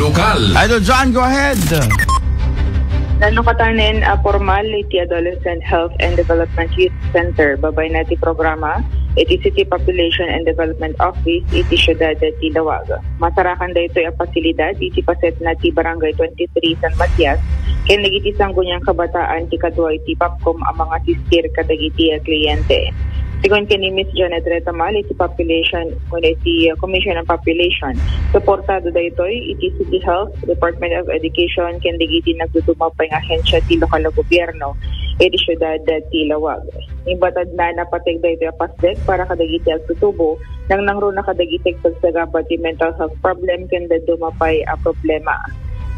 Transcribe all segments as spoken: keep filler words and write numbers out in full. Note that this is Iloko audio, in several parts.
Lokal. Idol John, go ahead. Nalukatan a pormal iti Adolescent Health and Development Youth Center. Babay na ti programa, iti City Population and Development Office iti siudad ti Laoag. Masarakan daytoy a pasilidad iti paset na ti Barangay twenty-three San Matias, ken dagiti sangguniang kabataan ti kadua iti POPCOM a mangasistir kadagiti kliyente. Sigun ken ni Miss Janet Retamal iti population, ken iti Commission on Population, suportado daytoy iti City Health, Department of Education, ken dagiti nagduduma pay nga ahensya ti lokal a gobierno iti siudad ti Laoag. Ibatad na napateg daytoy a pasdek para kadagiti agtutubo, nangnangruna kadagiti agsagsabat ti mental health problem ken dadduma pay a problema.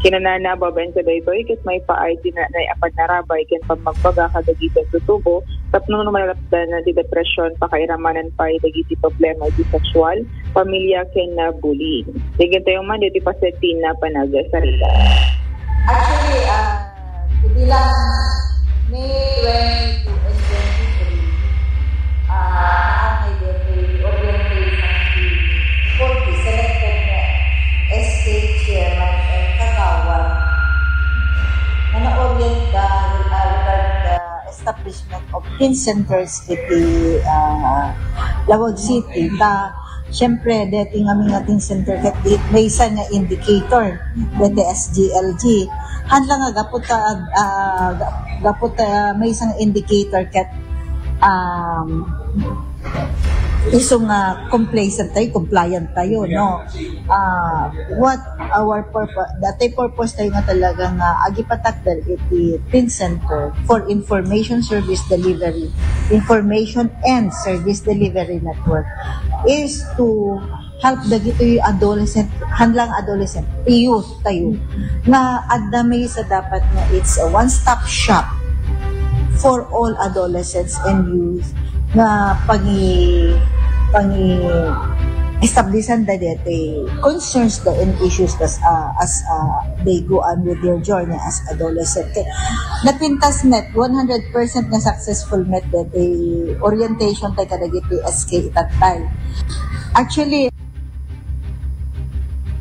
Kinunana, babaen kadaytoy, ket maipaay ti na-, naiapan a rabay ken pammagbaga kadagiti agtutubo tapno malapdan ti depresyon, pakairamanen pay dagiti problema iti sexual, pamilya, ken, ah, bullying. Dagitoy man iti paset ti napan a agsarita. Actually, ah, bilang May twenty-two and twenty-three, ah, naangay daytoy orientation ti forty selected nga S K chairman and kagawad nga na-orient da, ah, regarding the establishment of teen centers iti, ah, Laoag City. Ta, siyempre, deti nga mga teen center ket di, maysa nga indicator deti S G L G. Haan lang nga gapu ta, ah, ga-, gapu ta maysa nga indicator ket, um, isu nga complacent tayo, compliant tayo, no? Ah, what our purpose, dati purpose tayo nga talaga nga agipatakder iti teen center for information service delivery, information and service delivery network is to help dagiti adolescent, haan lang adolescent, youth tayo, nga adda maysa dapat nga it's a one-stop shop for all adolescents and youth nga pangi-, pangi-establisan da deti concerns da and issues as, ah, as, ah, they go on with their journey as adolescent. Kay napintas met, one hundred percent nga successful met deti orientation tayo kadagiti S K itattay. Actually,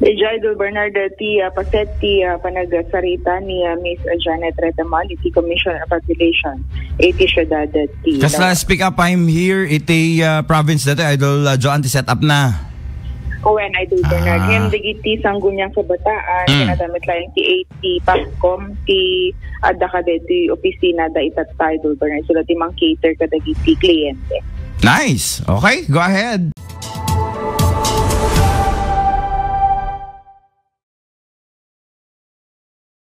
Idol Bernard, ti, ah, paset ti, ah, panagsarita ni, ah, Miss Janet Retamal, iti Commission on Population iti siudad ti Kasla Laoag. Speak Up, I'm Here iti, ah, province dati, Idol, ah, Joan, ti set up na. Wen, Idol Bernard. Ah. Ngem dagiti sangguniang kabataan, Mm. Kinadamit laeng ti A T POPCOM, ti adda kadagiti opisina da itatta, Idol Bernard. Sila ti mang-cater kadagiti kliyente. Nice. Okay, go ahead.